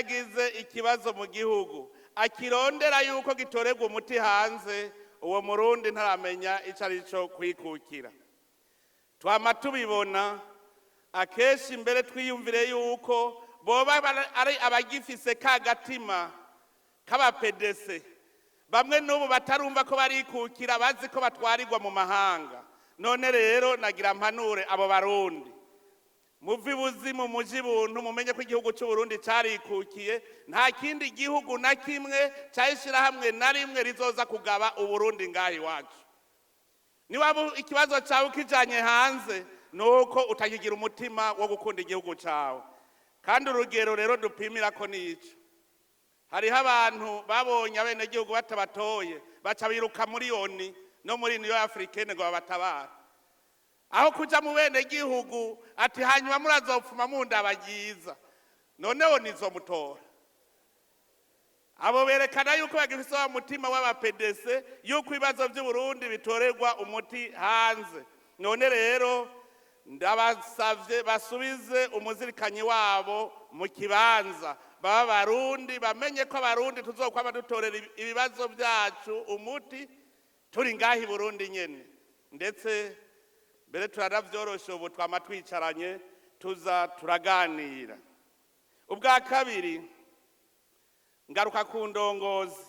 agize ikibazo mu gihugu akirondera yuko gitorerwa umuti hanze, uwo murundi ntaramenya ico ari cyo kwikukira. Twama tubibona akenshi, mbere twiyumvire yuko boba ari abagifise ka gatima k'abapedese bamwe n'ubu batarumva ko barikukira, bazi ko batwarirwa mu mahanga. None rero nagira mpanure abo barundi: muve ibuzimu muje ibuntu, mumenye ko igihugu cy'u Burundi carikukiye. Nta kindi gihugu na kimwe cayishirahamwe na rimwe rizoza kugaba Uburundi ngaha iwacu. Niwaba ikibazo cyawe ukijanye hanze, nuko utakigira umutima wo gukunda igihugu cyawe. Kandi urugero rero dupimira ko nico: hariho abantu babonye abenegihugu batabatoye, baca biruka muri ONU no muri Union Africaine ngo babatabare, aho kuja mu benegihugu ati: "Hanyuma murazopfuma mundaba ryiza." Noneho nizomutora. Abo berekana yuko bagifise wa mutima w'abapedese, yuko ibibazo by'Uburundi bitorerwa umuti hanze. None rero ndabasavye basubize umuzirikanyi wabo mu kibanza, baba Barundi, bamenye ko Abarundi tuzokwama dutorera ibibazo byacu umuti turi ngaha i Burundi nyene. Ndetse mbere turanavyoroshe, ubu twama twicaranye, tuza turaganira. Ubwa kabiri, ngaruka ku ndongozi.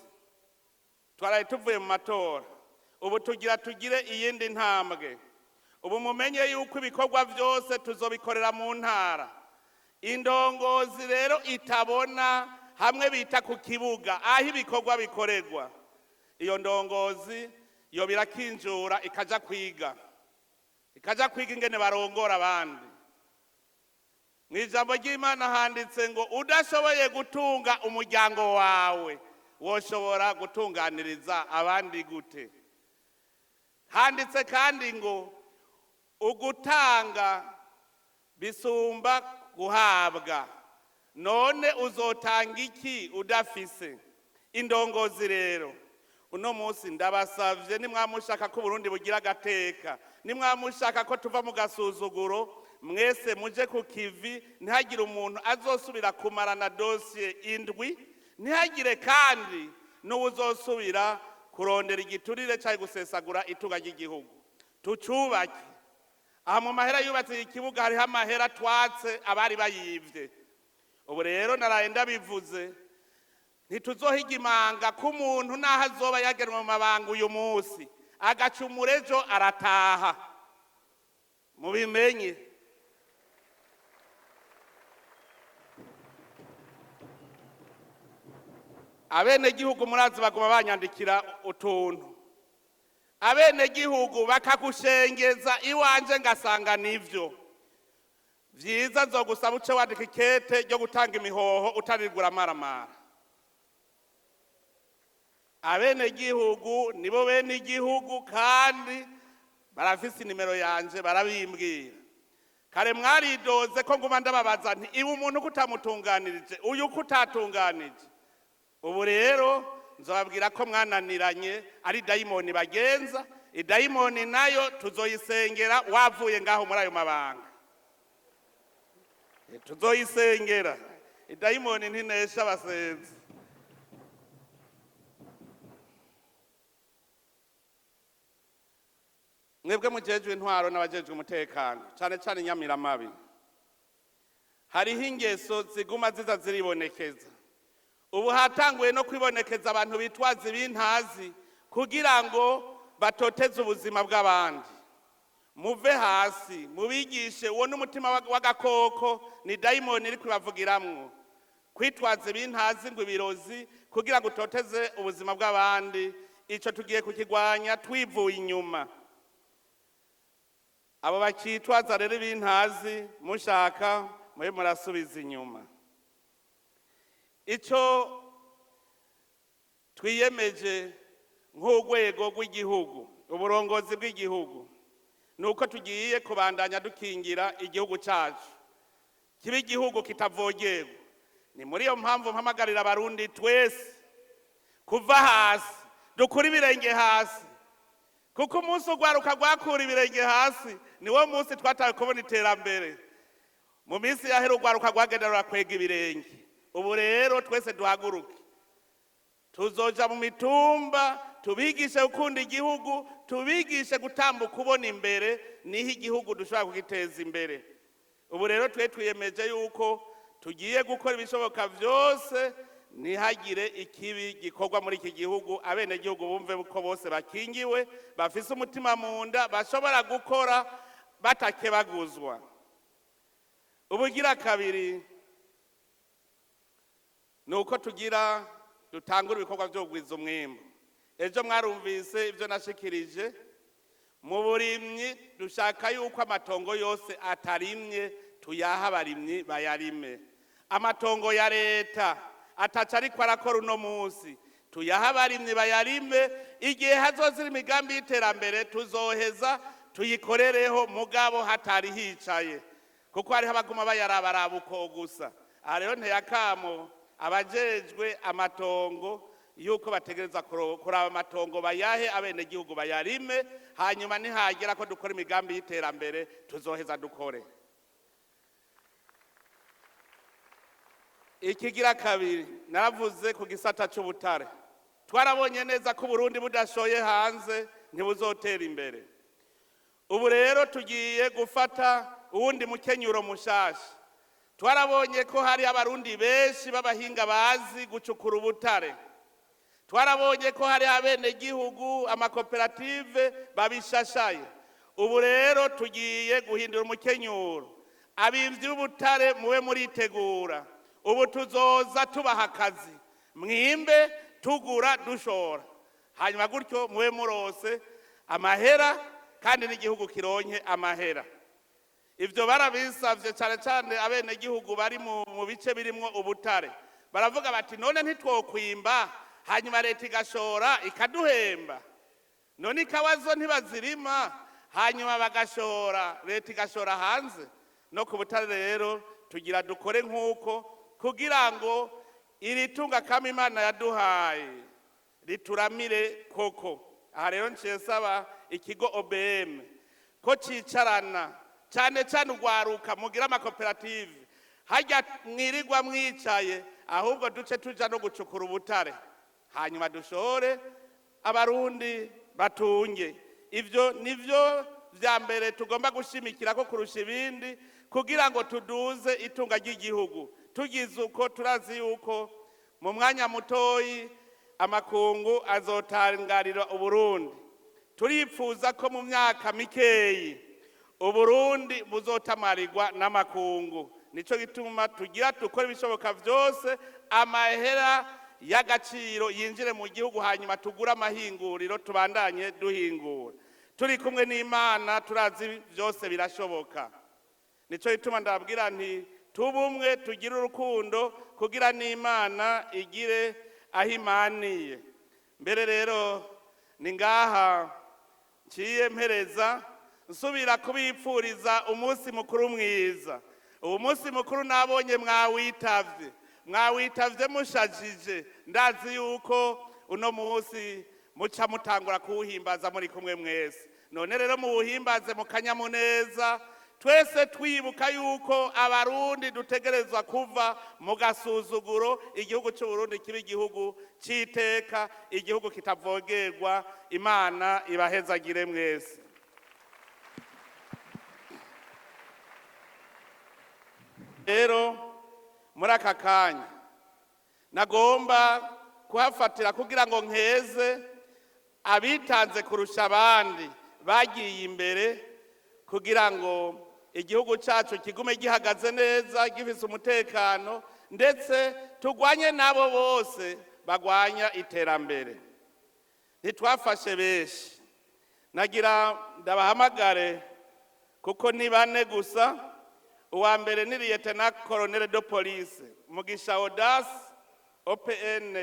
Twaraye tuvuye mu matora, ubu tugira tugire iyindi ntambwe. Ubu mumenye yuko ibikorwa byose tuzobikorera mu ntara. Indongozi rero itabona hamwe bita ku kibuga aho ibikorwa bikorerwa, iyo ndongozi yo birakinjura ikaja kwiga ingene barongora abandi. Mu ijambo ry'Imana handitse ngo: "Udashoboye gutunga umuryango wawe, woshobora gutunganiriza abandi gute?" Handitse kandi ngo: "Ugutanga bisumba guhabwa." None uzotanga iki udafise? Indongozi rero uno munsi ndabasavye: nimwamushaka ko Uburundi bugira agateka, nimwamushaka ko tuva mu gasuzuguro, mwese muje ku kivi. Ntihagire umuntu azosubira kumarana dosiye 7, ntihagire kandi n'uwuzosubira kurondera igiturire cyangwa gusesagura itunga ry'igihugu. Tucubake. Aha mu mahera yubatse ikibuga, hariho amahera twatse abari bayivye. Ubu rero naraye ndabivuze: ntituzohiga imanga ko umuntu n'aho azoba yagenwe mu mabanga uyu munsi, agacumura ejo arataha. Mubimenye. Abenegihugu murazi baguma banyandikira utuntu, abenegihugu bakagushengeza iwanje, ngasanga nivyo vyiza. Nzogusaba uce wandika ikete ryo gutanga imihoho, utaririgura amaramara. Abenegihugu nibo bene igihugu, kandi barafise inimero yanje, barabimbwira. Kare mwaridoze ko nguma ndababaza nti: "Iwe umuntu kutamutunganirije, uyu kutatunganije." Ubu rero nzobabwira ko mwananiranye, ari dayimoni bagenza. Idayimoni nayo tuzoyisengera wavuye ngaho muri ayo mabanga. Tuzoyisengera. Idayimoni ntinesha abasenzi. Mwebwe mujejwe intwaro n'abajejwe umutekano, cane cane inyamiramabi, hariho ingeso ziguma ziza ziribonekeza. Ubu hatanguye no kwibonekeza abantu bitwaza ibintazi kugira ngo batoteze ubuzima bw'abandi. Muve hasi mubigishe. Uwo n'umutima w'agakoko, ni dayimoni iri kubavugiramwo. Kwitwaza ibintazi ngo ibirozi kugira ngo utoteze ubuzima bw'abandi, ico tugiye kukigwanya twivuye inyuma. Abo bakitwaza rero ibintazi, mushaka mube murasubiza inyuma. Ico twiyemeje nk'urwego rw'igihugu, uburongozi bw'igihugu, ni uko tugiye kubandanya dukingira igihugu cyacu, kiba igihugu kitavogerwa. Ni muri iyo mpamvu mpamagarira Abarundi twese kuva hasi, dukura ibirenge hasi, kuko umunsi urwaruka rwakura ibirenge hasi niwo munsi twatawe kubona iterambere. Mu minsi yahera urwaruka rwagenda rurakwega ibirenge. Ubu rero twese duhaguruke, tuzoja mu mitumba tubigishe gukunda igihugu, tubigishe gutambuka ubona imbere, niho igihugu dushobora kugiteza imbere. Ubu rero twe twiyemeje yuko tugiye gukora ibishoboka byose ntihagire ikibi gikorwa muri iki gihugu, abenegihugu bumve ko bose bakingiwe, bafise umutima mu nda, bashobora gukora batakebaguzwa. Ubugira kabiri ni uko tugira dutangura ibikorwa byo kugwiza umwimbu. Ejo mwarumvise ibyo nashikirije mu burimyi, dushaka yuko amatongo yose atarimye tuyaha abarimyi bayarime. Amatongo ya leta ataca ariko arakora uno munsi tuyaha abarimyi bayarime. Igihe hazozira imigambi y'iterambere tuzoheza tuyikorereho, mugabo hatari hicaye, kuko hariho abaguma bayarabaraba uko gusa. Aha rero nteyakamo abajejwe amatongo yuko bategereza kuraba amatongo bayahe abenegihugu bayarime, hanyuma nihagera ko dukora imigambi y'iterambere tuzoheza dukore. Ikigira kabiri naravuze ku gisata c'ubutare, twarabonye neza ko Burundi budashoye hanze ntibuzotera imbere. Ubu rero tugiye gufata uwundi mukenyuro mushasha. Twarabonye ko hari abarundi benshi b'abahinga bazi gucukura ubutare, twarabonye ko hari abenegihugu amakoperative babishashaye. Ubu rero tugiye guhindura umukenyuro, abimvyi b'ubutare mube muritegura. Ubu tuzoza tubaha akazi, mwimbe tugura dushora, hanyuma gutyo mube murose amahera kandi n'igihugu kironke amahera. Ivyo barabisavye cane cane abenegihugu bari mu bice birimwo ubutare, baravuga bati none ntitwokwimba hanyuma leta igashora ikaduhemba, none ikawa zo ntibazirima hanyuma bagashora leta igashora hanze. No ku butare rero tugira dukore nk'uko, kugira ngo iri tunga kama Imana yaduhaye rituramire koko. Aha rero nciye nsaba ikigo OBM ko cicarana cane cane urwaruka mugira amakoperative, harya mwirirwa mwicaye, ahubwo duce tuja no gucukura ubutare hanyuma dushore abarundi batunge. Ivyo nivyo vya mbere tugomba gushimikira ko kurusha ibindi, kugira ngo tuduze itunga ry'igihugu. Tugize uko turazi yuko mu mwanya mutoyi amakungu azotangarira Uburundi. Turipfuza ko mu myaka mikeyi Uburundi buzotamarirwa n'amakungu. Nico gituma tugira dukora ibishoboka vyose amahera y'agaciro yinjire mu gihugu, hanyuma tugure amahinguriro tubandanye duhingura. Turi kumwe n'Imana turazi vyose birashoboka. Nico gituma ndababwira nti tubumwe tugire urukundo kugira n'Imana igire aho imaniye. Mbere rero ni ngaha nciye mpereza nsubira kubipfuriza umunsi mukuru mwiza. Uwo munsi mukuru nabonye mwawitavye, mwawitavye mushajije. Ndazi yuko uno munsi muca mutangura kuwuhimbaza muri kumwe mwese. None rero muwuhimbaze mu kanyamuneza, twese twibuka yuko abarundi dutegerezwa kuva mu gasuzuguro, igihugu c'u Burundi kiba igihugu c'iteka, igihugu kitavogerwa. Imana ibahezagire mwese. Rero muri aka kanya nagomba kuhafatira kugira ngo nkeze abitanze kurusha abandi bagiye imbere kugira ngo igihugu cyacu kigume gihagaze neza gifise umutekano, ndetse tugwanye nabo bose bagwanya iterambere. Ntitwafashe benshi, nagira ndabahamagare kuko ni bane gusa. Uwa mbere ni Lieutenant Colonel de Police Mugisha Audace OPN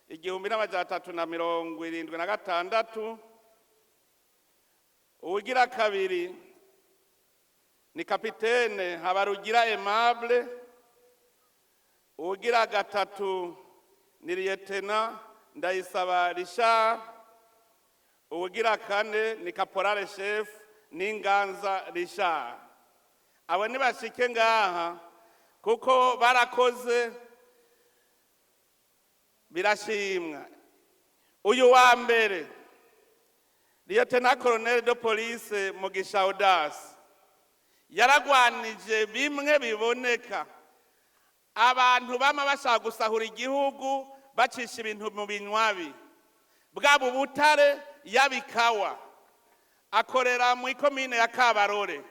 1376. Uwugira kabiri ni Kapitene Habarugira Aimable. Uwugira gatatu ni Lieutenant Ndayisaba Richard. Uwugira kane ni Caporal Chef Ninganza Richard. Abo nibashike ngaha kuko barakoze Birashimwa. Uyu wa mbere, Lieutenant Colonel de Police Mugisha Audace, yaragwanije bimwe biboneka abantu bama bashaka gusahura igihugu, bacisha ibintu mu binywabi, bwaba ubutare, yabikawa. Akorera mu ikomine ya Kabarore.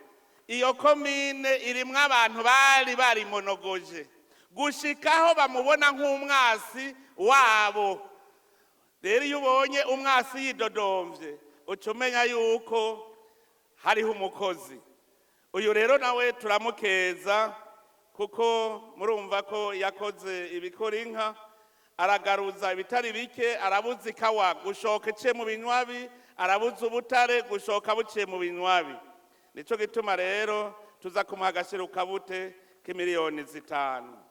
Iyo komine irimwo abantu bari barimonogoje gushikaho bamubona nk'umwasi wabo. Rero iyo ubonye umwasi yidodomvye, uca umenya yuko hariho umukozi. Uyu rero nawe turamukeza, kuko murumva ko yakoze ibikora inka, aragaruza ibitari bike, arabuza ikawa gushoka iciye mu binywabi, arabuza ubutare gushoka buciye mu binywabi. Nico gituma rero tuza kumuha agashirukabute k'imiliyoni 5.